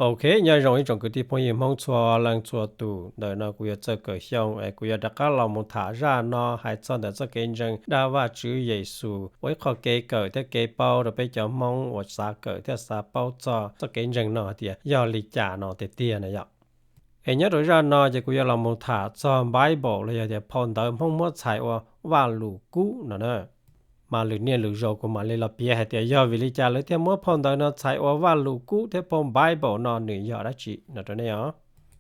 Ok, nyob zoo ib tsoom kwv tij phooj ywg Hmoob txhua leej txhua tus, ntawm no kuv yog Txawj Kawm Xyooj es kuv yuav rov qab los mus tham zaj no hais txog ntawm txoj kev ntseeg dag Vajtswv Yexus ua ib qho kev kawm thiab kev paub rau peb cov Hmoob uas xav kawm thiab xav paub txog txoj kev ntseeg no hais tias yog li cas no tiag tiag na yom. Es nyob rau zaj no ces kuv yuav los mus tham txog Bible los yog tias phau ntawv Hmoob muab txhais ua Vajluskub no na. Mas lwm niaj lwm zaus kuv mam li los piav hais tias yog vim li cas lawv thiaj muab phau ntawv no txhais ua Vajluskub thiab phau Bible no nws yog dab tsi no rau nej os.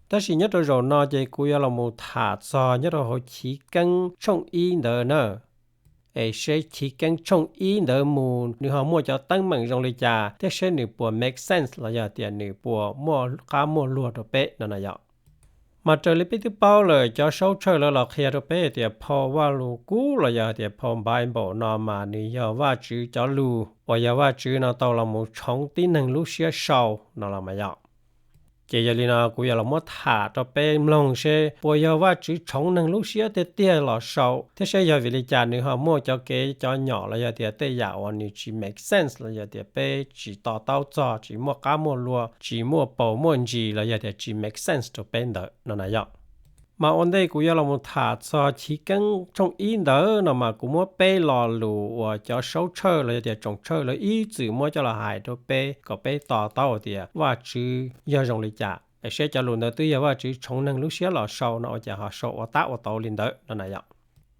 Tab sis nyob rau zaum no ces kuv yuav los mus tham txog nyob rau hauv Chiv Keeb tshooj ib ntawd na. Es seb Chiv Keeb tshooj ib ntawd mus nws ho muaj cov teeb meem zoo li cas thiab seb nws puas make sense los yog tias nws puas muaj qab muaj luag rau peb no na yom. Mas raws li peb twb paub lawm, cov saub tshawj lawv los qhia rau peb hais tias phau Vajluskub los yog tias phau Bible no mas nws yog Vajtswv cov lus uas yog Vajtswv no tau los mus tshoov tib neeg lub siab sau no los mas yom. Ces yog li no kuv yuav los muab tham rau peb mloog seb puas yog Vajtswv tshoov neeg lub siab tiag tiag los sau thiab seb yog vim li cas nws ho muaj cov kev cov nyom los yog tias tej yam uas nws tsis make sense los yog tias peb tsis to taub txog, tsis muaj qab muaj luag, tsis muaj paus muaj ntsis los yog tias tsis make sense rau peb ntawd no na yom. Mas ua ntej kuv yuav los mus tham txog Chiv Keeb tshooj ib ntawd no mas kuv muab peb lo lus uas cov saub tshawj los yog tias tsoom tshawj lawv ib txwm muab coj los hais rau peb kom peb to taub tias Vajtswv yog zoo li cas, es seb cov lus ntawd twb yog Vajtswv tshoov neeg lub siab los sau no ua cas ho sau ua tab ua tau li ntawd no na yom.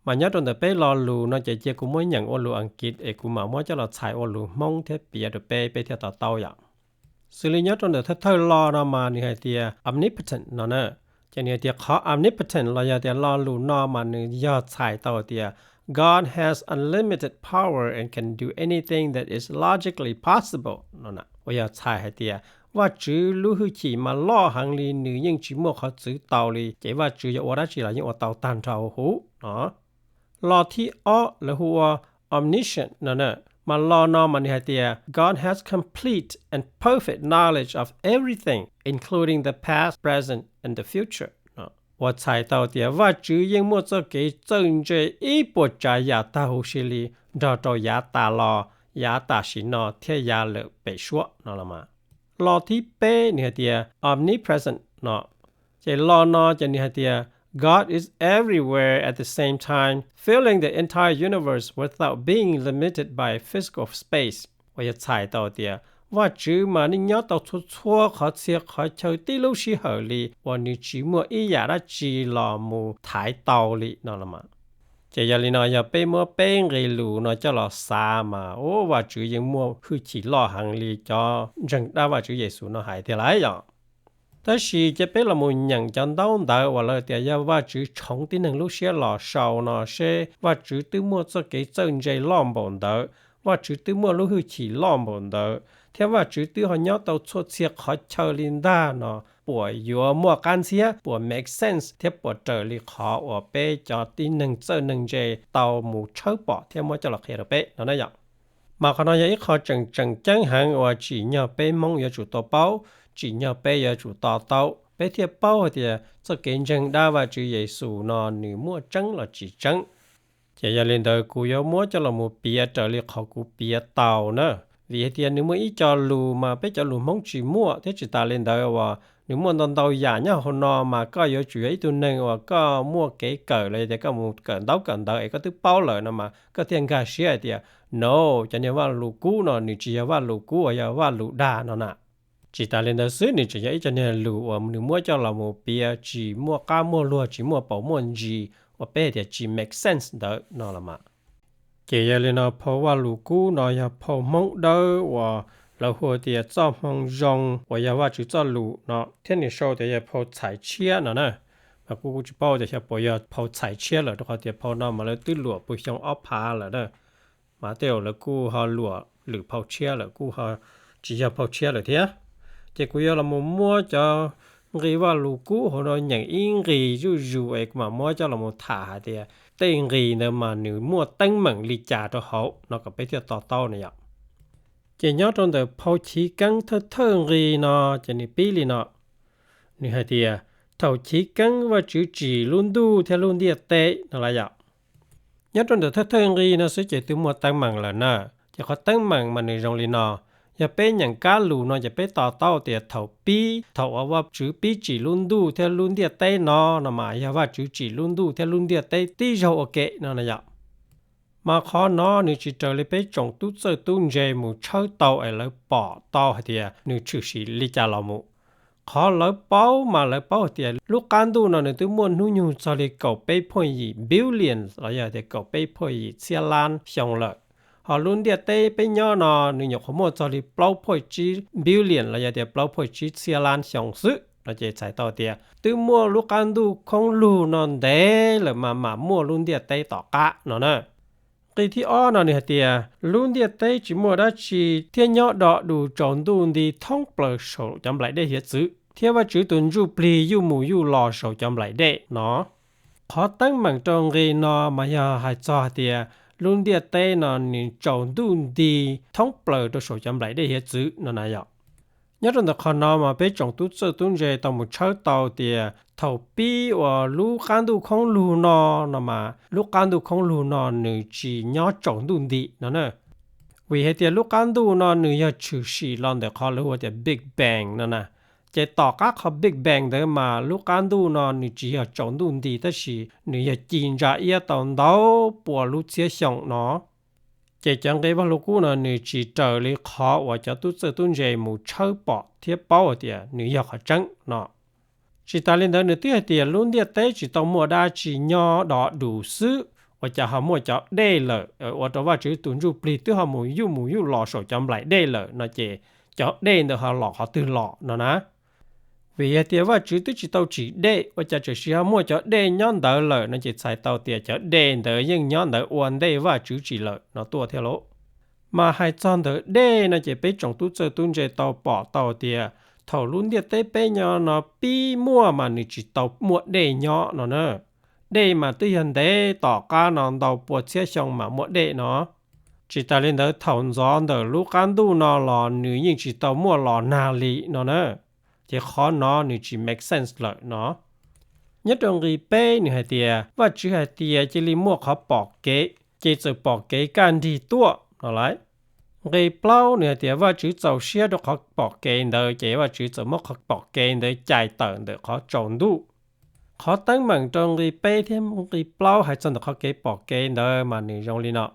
Mas nyob rau ntawm peb lo lus no ces cia kuv muab nyeem ua lus Askiv es kuv mam muab coj los txhais ua lus Hmoob thiab piav rau peb, peb thiaj to taub yom. Xws li nyob rau ntawm thawj thawj lo no mas nws hais tias omnipotent no na. Ces nws hais tias qhov omnipotent los yog tias lo lus no mas nws yog txhais tau tias God has unlimited power and can do anything that is logically possible no na. Uas yog txhais hais tias Vajtswv lub hwj chim mas loj heev li, nws yeej tsis muaj qhov txwv tau li, ces Vajtswv yuav ua dab tsi los yeej ua tau tag nrho huv no. Lo thib ob lawv hu ua omniscient no na. Mas lo no mas nws hais tias God has complete and perfect knowledge of everything, including the past, present, and the future. Uas txhais tau tias Vajtswv yeej muaj txoj kev txawj ntse ib puas tsav yam tag huv si li, nrog rau yav tas los, yav tam sim no thiab yav lawm pem suab no los mas. Lo thib peb nws hais tias omnipresent no. Ces lo no ces nws hais tias God is everywhere at the same time, filling the entire universe without being limited by physical space. Uas yog txhais tau tias Vajtswv mas nws nyob tau txhua txhua qhov txhia qhov chaw tib lub sij hawm li uas nws tsis muaj ib yam dab tsi los mus thaiv tau li no los mas. Ces yog li no yog peb muab peb nqe lus no coj los xav mas ua Vajtswv yeej muaj hwj chim loj heev li cov ntseeg dag Vajtswv Yexus no hais tiag lauj yom. Tab sis cia peb los mus nyeem cov ntaub ntawv uas lawv tias yog Vajtswv tshoov tib neeg lub siab los sau no seb Vajtswv twb muaj txoj kev txawj ntse loj npaum ntawd, Vajtswv twb muaj lub hwj chim loj npaum ntawd, thiab Vajtswv twb ho nyob tau txhua txhia qhov chaw li ntag no puas yuav muaj qab ntxhiab, puas make sense thiab puas raws li qhov uas peb cov tib neeg txawj neeg ntse tau mus tshawb pom thiab muab coj los qhia rau peb no na yom. Mas qhov no yog ib qho tseem tseem ceeb heev uas tsim nyog peb Hmoob yuav tsum tau paub, tsim nyog peb yuav tsum to taub, peb thiaj paub hais tias txoj kev ntseeg dag Vajtswv Yexus no nws muaj tseeb los tsis tseeb. Ces yog li ntawd kuv yuav muab coj los mus piav raws li qhov kuv piav tau na. Vim hais tias nws muaj ib co lus mas peb cov lus Hmoob tsis muaj, thiab tsis tas li ntawd uas nws muaj ntau ntau yam nyob hauv no mas koj yuav tsum yog ib tug neeg uas koj muaj kev kawm los yog tias koj mus kawm ntaub kawm ntawv es koj twb paub lawm no mas koj thiaj nkag siab hais tias no, cov niag Vajluskub no nws tsis yog Vajluskub uas yog Vajlus dag no na. Tsis tas li ntawd xwb, nws tseem yog ib co niag lus uas nws muab coj los mus piav tsis muaj qab muaj luag, tsis muaj paus muaj ntsis, uas peb hais tias tsis make sense ntawd no los mas. Ces yog li no phau Vajluskub no yog phau Hmoob Dawb uas lawv hu tias txoj hmoo zoo uas yog Vajtswv txoj lus no, thiab nws sau tias yog phau txhais tshiab no na. Mas kuv kuv tsis paub tias xyov puas yog phau txhais tshiab lawm, rau qhov tias phau no mas lawv twb luam puag xyoo ob phav lawm na. Mas tej zaum lawv kuj ho luam lwm phau tshiab lawm, kuj ho tsis yog phau tshiab lawm thiab. Ces kuv yuav los mus muab cov nqi Vajluskub hauv no nyeem ib nqis zuj zus es kuv mam muab coj los mus tham hais tias tej nqis ntawd mas nws muaj teeb meem li cas rau hauv no kom peb thiaj to taub na yom. Ces nyob rau ntawm phau Chiv Keeb thawj thawj nqi no ces nws pib li no. Nws hais tias thaum chiv keeb Vajtswv tsim lub ntuj thiab lub ntiaj teb no los yom. Nyob rau ntawm thawj thawj nqi no xwb ces twb muaj teeb meem lawm na. Ces qhov teeb meem mas nws zoo li no, Yog peb nyeem kab lus no ces peb to taub tias thaum pib, thaum uas Vajtswv pib tsim lub ntuj thiab lub ntiaj teb no, no mas yog Vajtswv tsim lub ntuj thiab lub ntiaj teb tib zaug ua ke no na yom. Mas qhov no nws tsis raws li peb tsoom tub txawj tub ntse mus tshawb tau es lawv pom tau hais tias nws tshwm sim li cas los mus. Qhov lawv paub mas lawv paub hais tias lub qab ntuj no nws twb muaj hnub nyoog txog li kaum peb point yim billion los yog tias kaum peb point yim txhiab lab xyoo lawm. Ho lub ntiaj teb peb nyob no nws nyuam qhuav muaj txog li plaub point tsib billion los yog tias plaub point tsib txhiab lab xyoo xwb no ces txhais tau tias twb muaj lub qab ntuj khoob lug no ntev lawm mas mam muaj lub ntiaj teb tom qab no na. Nqi thib ob no nws hais tias lub ntiaj teb tsis muaj dab tsi thiab nyob do dus tsaus ntuj nti thoob plaws saum cov nplaim dej hiav txwv, thiab Vajtswv tus ntsuj plig yuj mus yuj los saum cov nplaim dej no. Qhov teeb meem rau nqi no mas yog hais txog hais tias lub ntiaj teb no nws tsaus ntuj nti thoob plaws rau saum cov nplaim dej hiav txwv no na yom. Nyob rau ntawm qhov no mas peb tsoom tub txawj tub ntse tau mus tshawb tau tias thaum pib uas lub qab ntuj khoob lug no, no mas lub qab ntuj khoob lug no nws tsis nyob tsaus ntuj nti no na. Vim hais tias lub qab ntuj no nws yog tshwm sim los ntawm qhov lawv hu ua tias Big Bang no na. Ces tom qab qhov Big Bang ntawd mas lub qab ntuj no nws tsis yog tsaus ntuj nti tab sis nws yog ci ntsa iab tau ntau pua lub txhiab xyoo no. Ces cov nqi Vaj Lug Kub no nws tsis raws li qhov uas cov tub txawj tub ntse mus tshawb pom thiab paub hais tias nws yog qhov tseeb no. Tsis tas li ntawd nws twb hais tias lub ntiaj teb tsis tau muaj dab tsi nyob do dus xwb, ua cas ho muaj cov dej lawm, ua rau Vajtswv tus ntsuj plig twb ho mus yuj mus yuj los saum cov nplaim dej lawm no ces cov dej ntawd ho los qhov twg los no na. Vim hais tias Vajtswv twb tsis tau tsim dej ua cas tseem ho muaj cov dej nyob ntawd lawm no ces txhais tau tias cov dej ntawd yeej nyob ntawd ua ntej Vajtswv tsim lawm no tuaj thiab lauj. Mas hais txog ntawm dej no ces peb tsoom tub txawj tub ntse tau pom tau tias thaum lub ntiaj teb peb nyob no pib muaj mas nws tsis tau muaj dej nyob no na. Dej mas twb yog ntev tom qab no ntau pua txhiab xyoo mas muaj dej no. Tsis tas li ntawd thaum ntxov ntawm lub qab ntuj no los nws yeej tsis tau muaj los nag li no na. Ces qhov no nws tsis make sense lawm no. Nyob rau nqi peb nws hais tias Vajtswv hais tias cia li muaj qhov pom kev, ces txawm pom kev kaj nrig tuaj no lauj. Nqi plaub nws hais tias Vajtswv txaus siab rau qhov pom kev ntawd ces Vajtswv txawm muab qhov pom kev ntawd cais tawm ntawm qhov tsaus ntuj. Qhov teeb meem rau nqi peb thiab nqi plaub hais txog ntawm qhov kev pom kev ntawd mas nws zoo li no.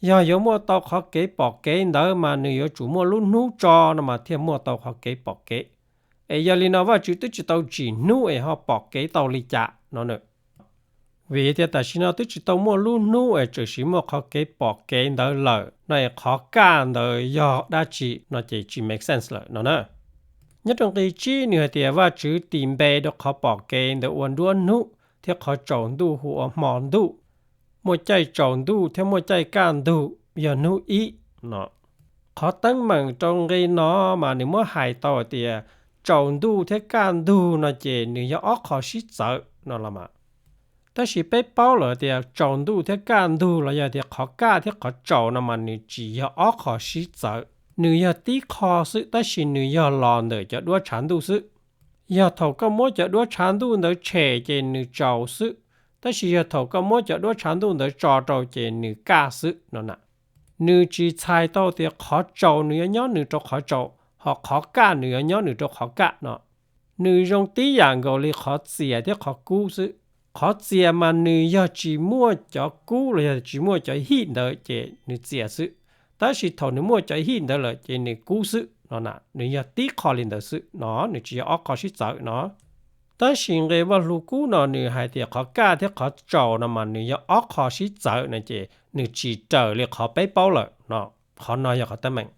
Yog yuav muaj tau qhov kev pom kev ntawd mas nws yuav tsum muaj lub hnub tso no mas thiaj muaj tau qhov kev pom kev. Es yog li no Vajtswv twb tsis tau tsim hnub es ho pom kev tau li cas no na. Vim tias tam sim no twb tsis tau muaj lub hnub es tseem siv muaj qhov kev pom kev ntawd lawm no es qhov kaj ntawd yog dab tsi no ces tsis make sense lawm no na. Nyob rau nqi tsib nws hais tias Vajtswv tis npe rau qhov pom kev ntawd ua nruab hnub thiab qhov tsaus ntuj hu ua hmo ntuj. Muaj caij tsaus ntuj thiab muaj caij kaj ntug yog hnub ib no. Qhov teeb meem rau nqi no mas nws muab hais tau hais tias tsaus ntuj thiab kaj ntug no ces nws yog ob qho sib txawv no los mas. Tab sis peb paub lawm tias tsaus ntuj thiab kaj ntug los yog tias qhov kaj thiab qhov tsaus no mas nws tsis yog ob qho sib txawv, nws yog tib qho xwb tab sis nws yog los ntawm cov duab tshav ntuj xwb. Yog thaum koj muab cov duab tshav ntuj ntawd tshem ces nws tsaus xwb, tab sis yog thaum koj muab cov duab tshav ntuj ntawd tso rau ces nws kaj xwb no na. Nws tsis txhais tau tias qhov tsaus nws yuav nyob nws rau qhov tsaus, ho qhov kaj nws yuav nyob nws rau qhov kaj no. Nws zoo tib yam nkaus li qhov txias thiab qhov kub xwb. Qhov txias mas nws yog tsis muaj cov kub los yog tsis muaj cov hij ntawd ces nws txias xwb, tab sis thaum nws muaj cov hij ntawd lawm ces nws kub xwb no na. Nws yog tib qho li ntawd xwb no, nws tsis yog ob qho sib txawv no. Tab sis nqe Vaj Lug Kub no nws hais tias qhov kaj thiab qhov tsaus no mas nws yog ob qho sib txawv no ces nws tsis raws li qhov peb paub lawm no. Qhov no yog qhov teeb meem.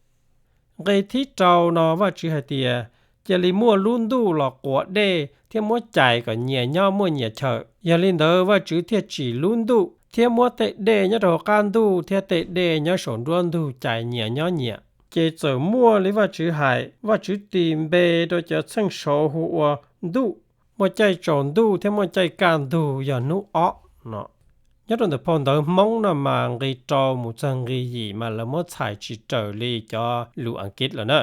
Nqe thib rau no Vajtswv hais tias, cia li muaj lub ntuj los quas dej thiab muab cais kom nyias nyob muaj nyias chaw. Yog li ntawd Vajtswv thiaj tsim lub ntuj thiab muab tej dej nyob rau hauv qab ntuj thiab tej dej nyob saum nruab ntug cais nyias nyob nyias. Ces txawm muaj li Vajtswv hais, Vajtswv tis npe rau cov txheej saud hu ua ntuj. Muaj caij tsaus ntuj thiab muaj caij kaj ntug yog hnub ob no. Nyob rau ntawm phau ntawv Hmoob no mas nqe rau mus txog nqe yim mas lawv muab txhais tsis raws li cov lus Askiv lawm na.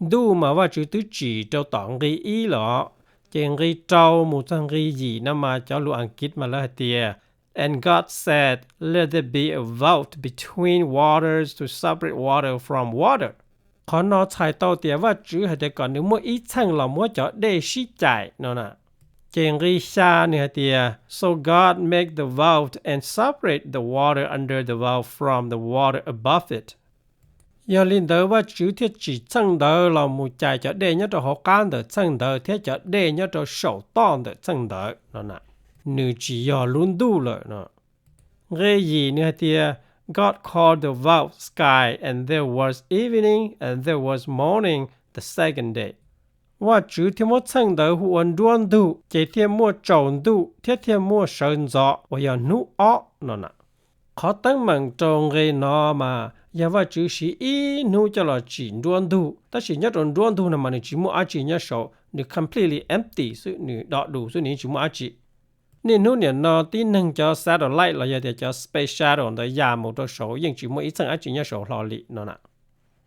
Ntuj mas Vajtswv twb tsim rau tom nqe ib lawm os, ces nqe rau mus txog nqe yim no mas cov lus Askiv mas lawv hais tias, And God said, let there be a vault between waters to separate water from water. Qhov no txhais tau tias Vajtswv hais tias kom nws muaj ib txheej los muab cov dej sib cais no na. Ces nqi xya nws hais tias, "So God made the vault and separate the water under the vault from the water above it." Yog li ntawd Vajtswv thiaj tsim txheej ntawd los mus cais cov dej nyob rau hauv qab ntawm txheej ntawd thiab cov dej nyob rau saum toj ntawm txheej ntawd no na. Nws tsis yog lub ntuj lawm no. Nqe yim nws hais tias, "God called the vault sky, and there was evening, and there was morning the second day." Vajtswv thiaj muab txheej ntawd hu ua nruab ntug, ces thiaj muaj tsaus ntuj thiab thiaj muaj sawv ntxov uas yog hnub ob no na. Qhov teeb meem rau nqe no mas yog Vajtswv siv ib hnub coj los tsim nruab ntug, tab sis nyob rau nruab ntug no mas nws tsis muaj dab tsi nyob saud, nws completely empty xwb, nws do dus xwb, nws yeej tsis muaj dab tsi. Niaj hnub nim no tib neeg cov satellite los yog tias cov space shuttle ntawd ya mus rau saud yeej tsis muaj ib txheej dab tsi nyob saud hlo li no na.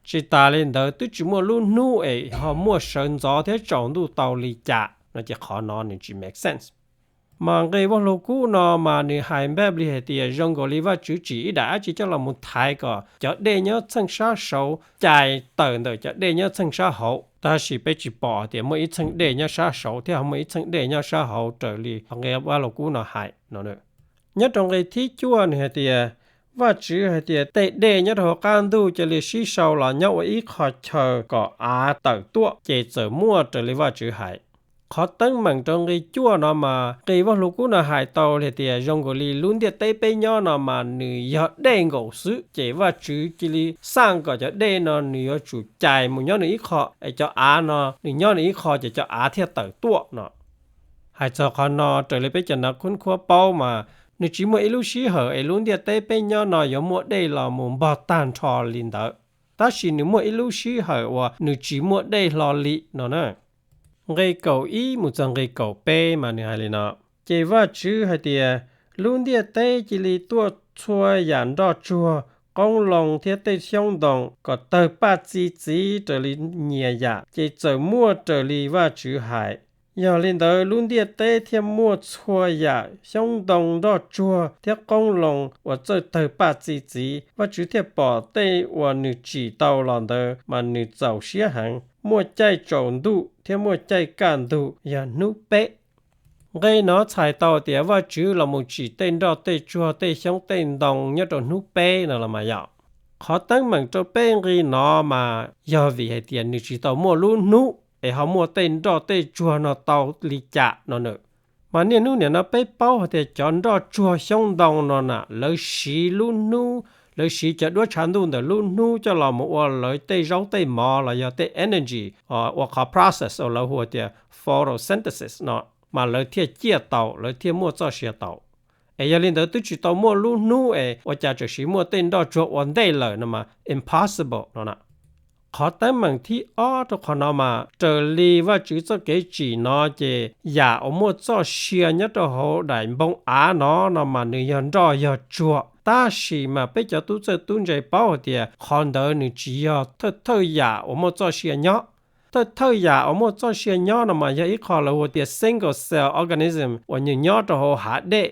Tsis tas li ntawd twb tsis muaj lub hnub es ho muaj sawv ntxov thiab tsaus ntuj tau li cas no ces qhov no nws tsis make sense. Mas nqe Vaj Lug Kub no mas nws hais npaj li hais tias zoo nkaus li Vajtswv tsim ib daim dab tsi coj los mus thaiv kom cov dej nyob txheej sab saud cais tawm ntawm cov dej nyob txheej sab hauv, tab sis peb tsis pom hais tias muaj ib txheej dej nyob sab saud thiab ho muaj ib txheej dej nyob sab hauv raws li qhov nqe Vaj Lug Kub no hais no. Nyob rau nqe thib cuaj nws hais tias, Vajtswv hais tias tej dej nyob rau hauv qab ntuj cia li sib sau los nyob ua ib qho chaw kom av tawm tuaj, ces txawm muaj raws li Vajtswv hais. Qhov teeb meem rau nqe cuaj no mas nqe Vaj Lug Kub no hais tau li tias zoo nkaus li lub ntiaj teb peb nyob no mas nws yog dej nkaus xwb, ces Vajtswv cia li xaj kom cov dej no nws yuav tsum cais mus nyob nws ib qho, es cov av no nws nyob nws ib qho ces cov av thiaj tawm tuaj no. Hais txog qhov no raws li peb cov nav khub khuab paub mas nws tsis muaj ib lub sij hawm es lub ntiaj teb peb nyob no yuav muaj dej los mus npog tag nrho li ntawd, tab sis nws muaj ib lub sij hawm uas nws tsis muaj dej hlo li no na. Nqe kaum ib mus txog nqe kaum peb mas nws hais li no, ces Vajtswv hais tias, lub ntiaj teb cia li tuaj txhua yam nroj tsuag, qoob loo thiab tej xyoob ntoo kom tawg paj txi txiv raws li nyias yam, ces txawm muaj raws li Vajtswv hais. Yog li ntawd lub ntiaj teb thiaj muaj txhua yam xyoob ntoo nroj tsuag thiab qoob loo uas txawj tawg paj txi txiv. Vajtswv thiaj pom tej uas nws tsim tau los ntawd mas nws txaus siab heev, muaj caij tsaus ntuj thiab muaj caij kaj ntug yog hnub peb. Nqe no txhais tau tias Vajtswv los mus tsim tej nroj tej tsuag tej xyoob tej ntoo nyob rau hnub peb no los mas yom. Qhov teeb meem rau peb nqe no mas yog vim hais tias nws tsis tau muaj lub hnub es ho muaj tej nroj tej tsuag no tau li cas no na. Mas niaj hnub nim no peb paub hais tias cov nroj tsuag xyoob ntoo no na lawv siv lub hnub, lawv siv cov duab tshav ntuj ntawm lub hnub coj los mus ua lawv tej zaub tej mov los yog tej energy, ua qhov process uas lawv hu tias photosynthesis no, mas lawv thiaj ciaj tau, lawv thiaj muaj txoj sia tau. Es yog li ntawd twb tsis tau muaj lub hnub es ua cas tseem siv muaj tej nroj tsuag ua ntej lawm no mas impossible no na. Qhov teeb meem thib ob rau qhov no mas raws li Vajtswv txoj kev tsim no ces yam uas muaj txoj sia nyob rau hauv daim npoo av no no mas nws yog nroj yog tsuag, tab sis mas peb cov tub txawj tub ntse paub hais tias qhov ntawd nws tsis yog thawj thawj yam uas muaj txoj sia nyob. Thawj thawj yam uas muaj txoj sia nyob no mas yog ib qho lawv hu tias single cell organism uas nws nyob rau hauv hav dej.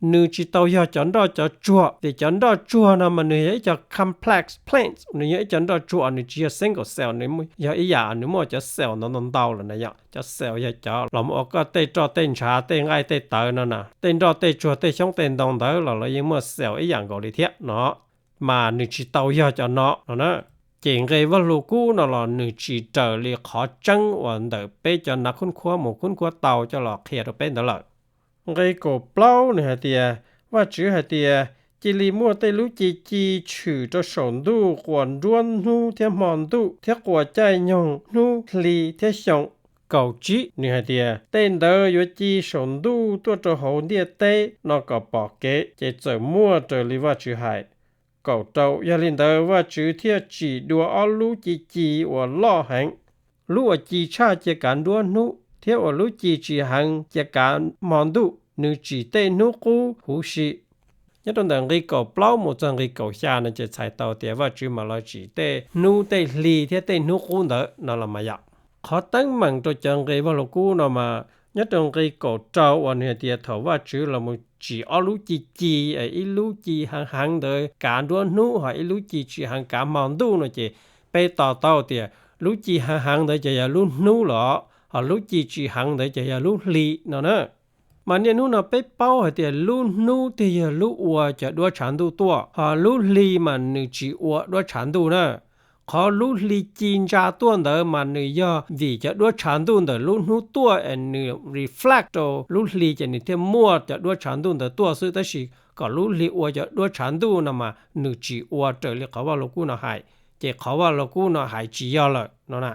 Nws tsis tau yog cov nroj cov tsuag, vim cov nroj tsuag no mas nws yog ib co complex plants, nws yog ib co nroj tsuag, nws tsis yog single cell, nws yog ib yam nws muaj cov cell ntau ntau ntau lawm na yom. Cov cell yog cov los mus ua koj tej roj tej ntshav tej nqaij tej tawv no na, tej nroj tej tsuag tej xyoob tej ntoo ntawd los lawv yeej muaj cell ib yam nkaus li thiab no, mas nws tsis tau yog cov no no na. Ces nqe Vaj Lug Kub no los nws tsis raws li qhov tseeb uas ntawm peb cov nav khub khuab mus khub khuab tau coj los qhia rau peb ntawd lawm. Nqe kaum plaub nws hais tias, Vajtswv hais tias, cia li muaj tej lub ci ci tshwm rau saum ntuj quas nruab hnub thiab hmo ntuj thiab quas caij nyoog hnub hli thiab xyoo. Kaum tsib nws hais tias, tej ntawd yuav ci saum ntuj tuaj rau hauv ntiaj teb no kom pom kev, ces txawm muaj raws li Vajtswv hais. Kaum rau, yog li ntawd Vajtswv thiaj tsim dua ob lub ci ci uas loj heev, lub uas ci tshaj cia kav nruab hnub thiab uas lub ci tsis heev cia kav hmo ntuj, nws tsim tej hnub qub huv si. Nyob rau ntawm nqi kaum plaub mus txog nqi kaum xya no ces txhais tau tias Vajtswv mam los tsim tej hnub tej hli thiab tej hnub qub ntawd no los mas yom. Qhov teeb meem rau cov nqi Vaj Lug Kub no mas nyob rau nqi kaum rau uas nws hais tias thaum Vajtswv los mus tsim ob lub ci ci, ib lub ci heev heev ntawd kav nruab hnub, ho ib lub ci tsis heev kav hmo ntuj no ces Peb to taub tias lub ci heev heev ntawd ces yog lub hnub los, ho lub ci tsis heev ntawd ces yog lub hli no na. Mas niaj hnub no peb paub hais tias lub hnub thiaj yog lub ua cov duab tshav ntuj tuaj, ho lub hli mas nws tsis ua duab tshav ntuj na. Qhov lub hli ci ntsa tuaj ntawd mas nws yog vim cov duab tshav ntuj ntawm lub hnub tuaj es nws reflect rau lub hli ces nws thiaj muaj cov duab tshav ntuj ntawd tuaj xwb, tab sis kom lub hli ua cov duab tshav ntuj no mas nws tsis ua raws li qhov Vaj Lug Kub no hais. Ces qhov Vaj Lug Kub no hais tsis yog lawm no na.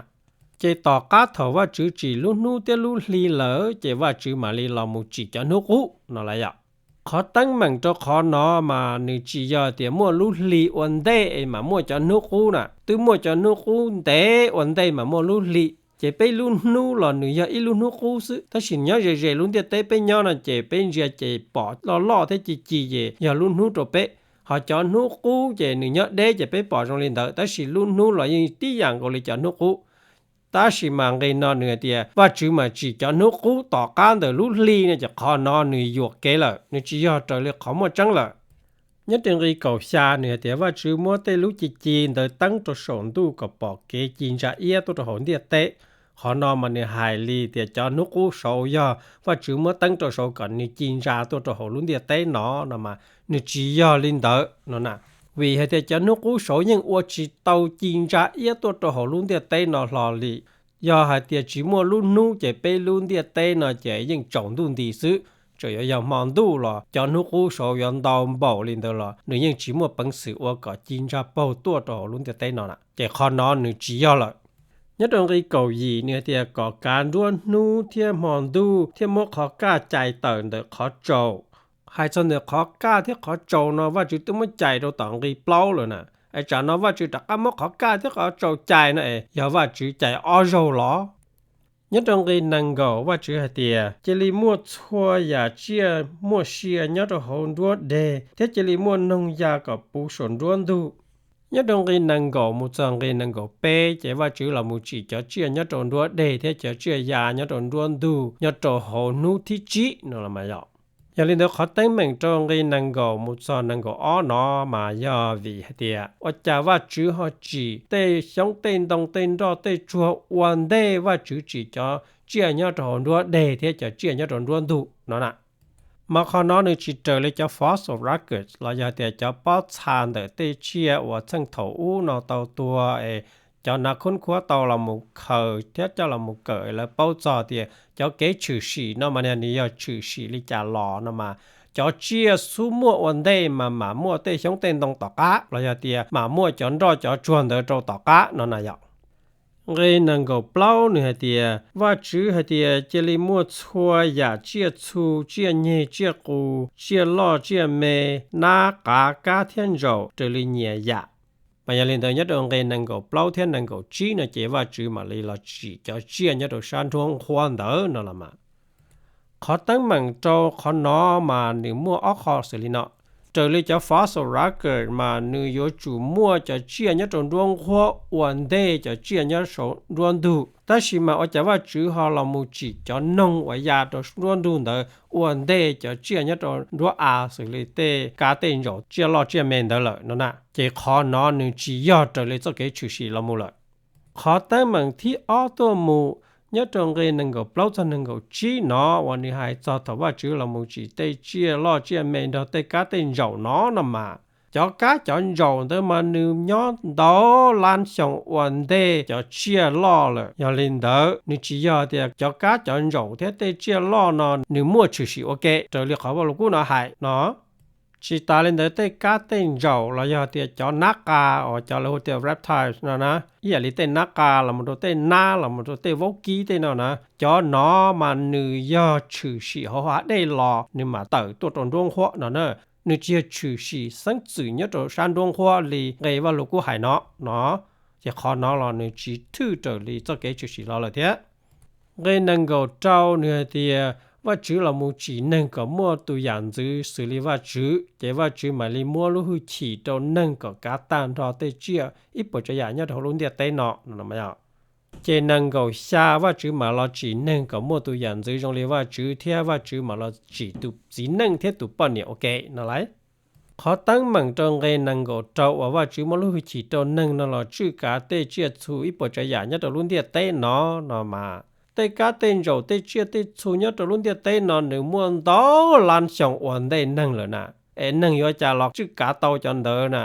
Ces tom qab thaum Vajtswv tsim lub hnub thiab lub hli lawm ces Vajtswv mam li los mus tsim cov hnub qub no lawm yom. Qhov teeb meem rau qhov no mas nws tsis yog tias muaj lub hli ua ntej es mam muaj cov hnub qub na, twb muaj cov hnub qub ntev ua ntej mas muaj lub hli. Ces peb lub hnub los nws yog ib lub hnub qub xwb, tab sis nyob ze ze lub ntiaj teb peb nyob no ces peb ntsia ces pom loj loj thiab ci ci ces yog lub hnub rau peb. Ho cov hnub qub ces nws nyob deb ces peb pom zoo li ntawd, tab sis lub hnub los yeej tib yam nkaus li cov hnub qub. Tab sis mas nqe no nws hais tias Vajtswv mas tsim cov hnub qub tom qab ntawm lub hli no ces qhov no nws yuam kev lawm, nws tsis yog raws li qhov muaj tseeb lawm. Nyob rau nqe kaum xya nws hais tias Vajtswv muab tej lub ci ci ntawd teeb rau saum ntuj kom pom kev ci ntsa iab tuaj rau hauv ntiaj teb. Qhov no mas nws hais li tias cov hnub qub saud yog Vajtswv muab teeb rau saud kom nws ci ntsa tuaj rau hauv lub ntiaj teb no no mas nws tsis yog li ntawd no na. Vim hais tias cov hnub qub saud yeej ua tsis tau ci ntsa iab tuaj rau hauv lub ntiaj teb no hlo li. Yog hais tias tsis muaj lub hnub ces peb lub ntiaj teb no ces yeej tsaus ntuj nti xwb. Txawm yuav yog hmo ntuj los cov hnub qub saud yuav ntau npaum li ntawd los nws yeej tsis muaj peev xwm ua kom ci ntsa paug tuaj rau hauv lub ntiaj teb no na. Ces qhov no nws tsis yog lawm. Nyob rau nqe kaum yim nws hais tias kom kav nruab hnub thiab hmo ntuj thiab muab qhov kaj cais tawm ntawm qhov tsaus. Hais txog ntawm qhov kaj thiab qhov tsaus no Vajtswv twb muab cais rau tom nqe plaub lawm na. Es tsam no Vajtswv rov qab muab qhov kaj thiab qhov tsaus cais no es yog Vajtswv cais ob zaug los? Nyob rau nqe nees nkaum Vajtswv hais tias cia li muaj txhua yam tsiaj muaj sia nyob rau hauv nruab deg thiab cia li muaj noog ya kom puv saum nruab ntug. Nyob rau nqe nees nkaum mus txog nqe nees nkaum peb ces Vajtswv los mus tsim cov tsiaj nyob rau nruab deg thiab cov tsiaj ya nyob rau nruab ntug nyob rau hauv hnub thib tsib no los mas yog. Yog li ntawd qhov teeb meem rau nqe nees nkaum mus txog nees nkaum ob no mas yog vim hais tias ua cas Vajtswv ho tsim tej xyoob tej ntoo tej nroj tej tsuag ua ntej Vajtswv tsim cov tsiaj nyob rau hauv nruab deg thiab cov tsiaj nyob rau nruab ntug no na. Mas qhov no nws tsis raws li cov fossil records los yog tias cov pob txha ntawm tej tsiaj uas txheej thaum ub no tau tuag es cov nav khub khuab tau los mus khaws thiab coj los mus kawm lawv paub txog tias cov kev tshwm sim no mas nws yog tshwm sim li cas los no mas cov tsiaj xub muaj ua ntej mas mam muaj tej xyoob tej ntoo tom qab los yog tias mam muaj cov nroj cov tsuag ntawd rau tom qab no na yom. Nqe nees nkaum plaub nws hais tias Vajtswv hais tias cia li muaj txhua yam tsiaj txhu, tsiaj nyeg, tsiaj qus, tsiaj loj tsiaj me, nab qav kab thiab ntsaum raws li nyias yam. Mas yog li ntawd nyob rau nqe nees nkaum plaub thiab nees nkaum tsib no ces Vajtswv mam li los tsim cov tsiaj nyob rau sab nruab nqhuab ntawd no los mas. Qhov teeb meem rau qhov no mas nws muaj ob qho xws li no. Raws li cov fossil record mas nws yuav tsum muaj cov tsiaj nyob rau nruab nqhuab ua ntej cov tsiaj nyob saum nruab ntug, tab sis mas ua cas Vajtswv ho los mus tsim cov noog uas ya rau nruab ntug ntawd ua ntej cov tsiaj nyob rau nruab av xws li tej kab tej ntsaum tsiaj loj tsiaj me ntawd lawm no na. Ces qhov no nws tsis yog raws li txoj kev tshwm sim los mus lawm. Qhov teeb meem thib ob tuaj mus nyob rau nqe nees nkaum plaub txog nees nkaum tsib no uas nws hais txog thaum Vajtswv los mus tsim tej tsiaj loj tsiaj me nrog tej kab tej ntsaum no no mas, cov kab cov ntsaum ntawd mas nws nyob ntau lab xyoo ua ntej cov tsiaj loj lawm. Yog li ntawd nws tsis yog tias cov kab cov ntsaum thiab tej tsiaj loj no nws muaj tshwm sim ua ke raws li qhov Vaj Lug Kub no hais no. Tsis tas li ntawd tej kab tej ntsaum los yog tias cov nab qa uas cov lawv hu tias reptiles no na, ib yam li tej nab qa los mus rau tej nab los mus rau tej vaub kib tej no na, cov no mas nws yog tshwm sim hauv hav dej los nws mam tawm tuaj rau nruab nqhuab no na. Nws tsis yog tshwm sim xeeb txwm nyob rau sab nruab nqhuab li nqe Vaj Lug Kub hais no no. Ces qhov no los nws tsis thwj raws li txoj kev tshwm sim los lawm thiab. Nqe nees nkaum rau nws hais tias Vajtswv los mus tsim neeg kom muaj tus yam ntxwv xws li Vajtswv, ces Vajtswv mam li muab lub hwj chim rau neeg kom kav tag nrho tej tsiaj ib puas tsav yam nyob rau hauv lub ntiaj teb no. Ces nees nkaum xya Vajtswv mam los tsim neeg kom muaj tus yam ntxwv zoo li Vajtswv thiab Vajtswv mam los tsim tus txiv neej thiab tus poj niam ua ke no lauj. Qhov teeb meem rau nqe nees nkaum rau uas Vajtswv muab lub hwj chim rau neeg no los tswj kav tej tsiaj txhu ib puas tsav yam nyob rau lub ntiaj teb no no mas, tej kab tej ntsaum tej tsiaj tej txhu nyob rau lub ntiaj teb no nws muaj ntau lab xyoo ua ntej neeg lawm na, es neeg yuav cas los tswj kav tau cov ntawd na.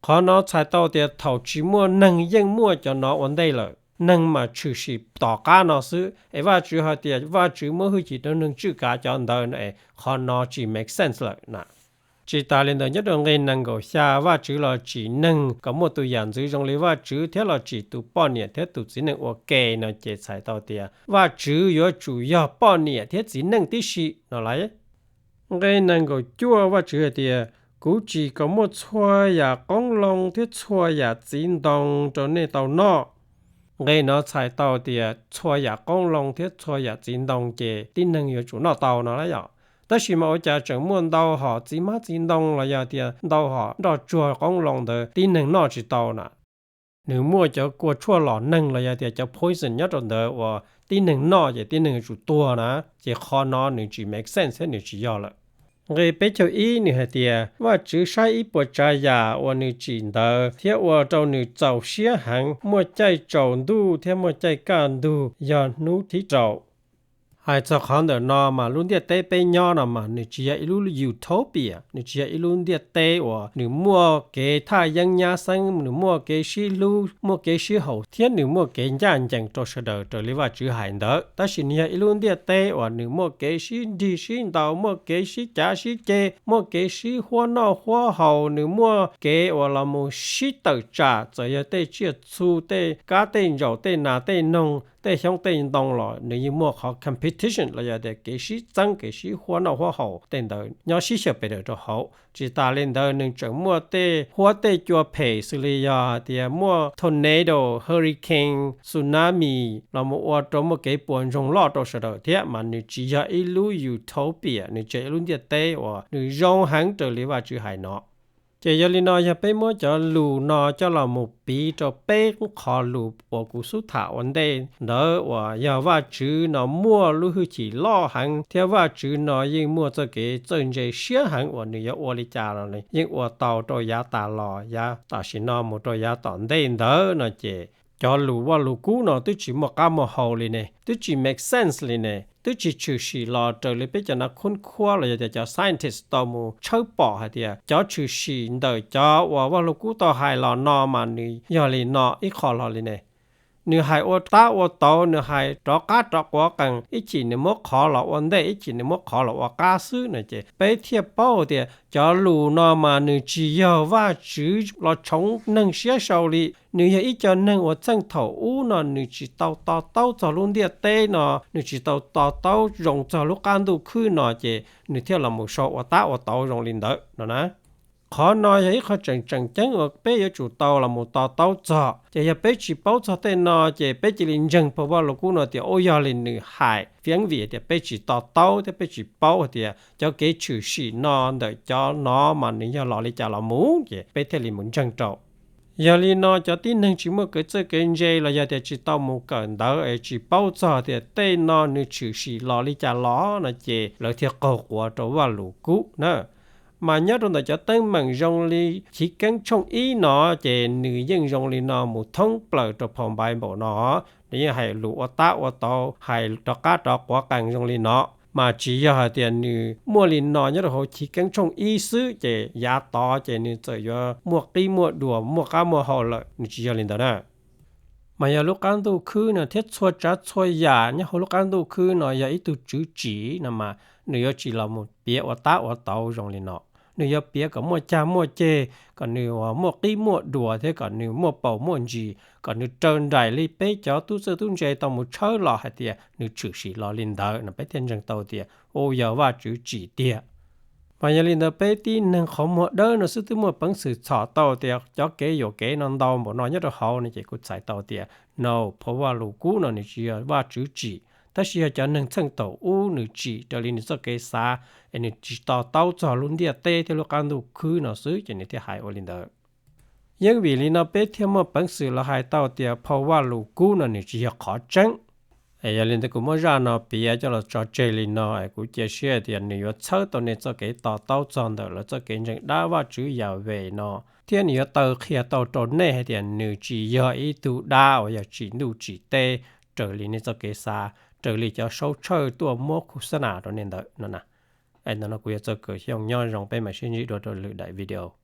Qhov no txhais tau tias thaum tsis muaj neeg yeej muaj cov no ua ntej lawm, neeg mas tshwm sim tom qab no xwb, es Vajtswv hais tias Vajtswv muab hwj chim rau neeg tswj kav cov ntawd no es qhov no tsis make sense lawm na. Tsis tas li ntawd, nyob rau nqe nees nkaum xya, Vajtswv los tsim neeg kom muaj tus yam ntxwv zoo li Vajtswv thiab los tsim tus poj niam thiab tus txiv neej ua ke no ces txhais tau tias Vajtswv yuav tsum yog poj niam thiab txiv neej tib si no lauj. Nqe nees nkaum cuaj, Vajtswv hais tias, kuv tsim kom muaj txhua yam qoob loo thiab txhua yam txiv ntoo rau nej tau noj. Nqe no txhais tau tias txhua yam qoob loo thiab txhua yam txiv ntoo ces tib neeg yuav tsum noj tau no lauj yom. Tab sis mas ua cas tseem muaj ntau hom txiv hmab txiv ntoo los yog tias ntau hom nroj tsuag qoob loo ntawd tib neeg noj tsis tau na? Nws muaj cov kua tshuaj lom neeg los yog tias cov poison nyob rau ntawd uas tib neeg noj ces tib neeg yuav tsum tuag na, ces qhov no nws tsis make sense thiab nws tsis yog lawm. Nqe peb caug ib nws hais tias, Vajtswv saib ib puas tsav yam uas nws tsim ntawd thiab ua rau nws txaus siab heev, muaj caij tsaus ntuj thiab muaj caij kaj ntug, yog hnub thib rau. Hais txog qhov ntawm no mas lub ntiaj teb peb nyob no mas nws tsis yog ib lub utopia, nws tsis yog ib lub ntiaj teb uas nws muaj kev thaj yeeb nyab xeeb, nws muaj kev sib hlub, muaj kev sib haum thiab nws muaj kev ncaj ncees rau sawv daws raws li Vajtswv hais ntawd. Tab sis nws yog ib lub ntiaj teb uas nws muaj kev sib nrig sib ntaus, muaj kev sib cav sib ceg, muaj kev sib huab noj huab haus, nws muaj kev uas los mus sib tawm tsam, txawm yog tej tsiaj txhu, tej kab tej ntsaum, tej nas tej noog, tej xyoob tej ntoo los nws yeej muaj qhov competition los yog tias kev sib txeeb, kev sib huab noj huab haus tej ntawd nyob sib xyaw pes daws rau hauv. Tsis tas li ntawd nws tseem muaj tej huab tej cua phem xws li yog hais tias muaj tornado, hurricane, tsunami los mus ua rau muaj kev puas ntsoog loj rau sawv daws thiab, mas nws tsis yog ib lub utopia, nws tsis yog ib lub ntiaj teb uas nws zoo heev raws li Vajtswv hais no. Ces yog li no yog peb muab cov lus no coj los mus piv rau peb qho lus uas kuv xub tham ua ntej ntawd uas yog Vajtswv no muaj lub hwj chim loj heev thiab Vajtswv no yeej muaj txoj kev txawj ntse siab heev uas nws yuav ua li cas los yeej ua tau rau yav tas los, yav tam sim no mus rau yav tom ntej ntawd no ces cov lus Vajluskub no twb tsis muaj qab muaj hau li ne, twb tsis make sense li ne, twb tsis tshwm sim los raws li peb cov nav khub khuab los yog tias cov scientist tau mus tshawb pom hais tias cov tshwm sim ntawm cov uas Vajluskub tau hais los no mas nws yog li no ib qho los li ne. Nws hais ua tab ua tauv, nws hais rov qab rov quav qees, ib chim nws muab qhov los ua ntej, ib chim nws muab qhov los ua qab xwb no ces peb thiaj paub tias cov lus no mas nws tsis yog Vajtswv los tshoov neeg siab sau li. Nws yog ib co neeg uas txheej thaum ub no nws tsis tau to taub txog lub ntiaj teb no, nws tsis tau to taub zoo txog lub qab ntuj khwb no ces nws thiaj los mus sau ua tab ua tauv zoo li ntawd no na. Qhov no yog ib qho tseem tseem ceeb uas peb yuav tsum tau los mus to taub txog. Ces yog peb tsis paub txog tej no ces peb cia li ntseeg phau Vajluskub no tias ua yog li nws hais, fiav vim tias peb tsis to taub thiab peb tsis paub hais tias cov kev tshwm sim no ntawm cov no mas nws yog los li cas los mus ces peb thiaj li mus ntseeg rau. Yog li no cov tib neeg tsis muaj kev txawj kev ntse los yog tias tsis tau mus kawm ntawv es tsis paub txog tias tej no nws tshwm sim los li cas los no ces lawv thiaj qaug quav rau Vajluskub na. Mas nyob rau ntawm cov teeb meem zoo li Chiv Keeb tshooj ib no ces nws yeej zoo li no mus thoob plaws rau phau Npaiv Npaum no. Nws yeej hais lus ua tab ua tauv, hais rov qab rov quav qees zoo li no, mas tsis yog hais tias nws muaj li no nyob rau hauv Chiv Keeb tshooj ib xwb ces yav tod ces nws txawm yuav muaj qib muaj duas muaj qab muaj hau lawm, nws tsis yog li ntawd na. Mas yog lub qab ntuj khwb no thiab txhua tsav txhua yam nyob hauv lub qab ntuj khwb no yog ib tug tswv tsim no mas nws yuav tsis los mus piav ua tab ua tauv zoo li no. Nws yuav piav kom muaj cag muaj ceg, kom nws muaj qib muaj duas thiab kom nws muaj paus muaj ntsis, kom nws raws nraim li peb cov tub txawj tub ntse tau mus tshawb los hais tias nws tshwm sim los li ntawd no peb thiaj ntseeg tau tias u yog Vajtswv tsim tiag. Mas yog li ntawd peb tib neeg qhov muag dawb no xwb twb muaj peev xwm txhom tau tias cov kev yuam kev no ntau npaum no nyob rau hauv no ces kuv txhais tau tias no, phau Vajluskub no nws tsis yog Vajtswv tsim, tab sis yog cov neeg txheej thaum ub nws tsim raws li nws txoj kev xav es nws tsis to taub txog lub ntiaj teb thiab lub qab ntuj khwb no xwb ces nws thiaj hais ua li ntawd. Yeej vim li no peb thiaj muaj peev xwm los hais tau tias phau Vajluskub no nws tsis yog qhov tseeb. Yog li ntawd kuv muab zaj no piav coj los tso tseg li no es kuv cia siab tias nws yuav txhawb tau nej txoj kev to taub txog ntawm lawv txoj kev ntseeg dab Vajtswv Yahweh no, thiab nws yuav taw qhia tau rau nej hais tias nws tsis yog ib tug dab uas yog tsim ntuj tsim teb raws li nej txoj kev xav, raws li cov saub tshawj tuaj muab khuv xab nas rau nej ntawd no na. Es ntawm no kuv yog Txawj Kaws Xyooj, nyob zoo, peb mam sib ntsib dua rau lwm daim video.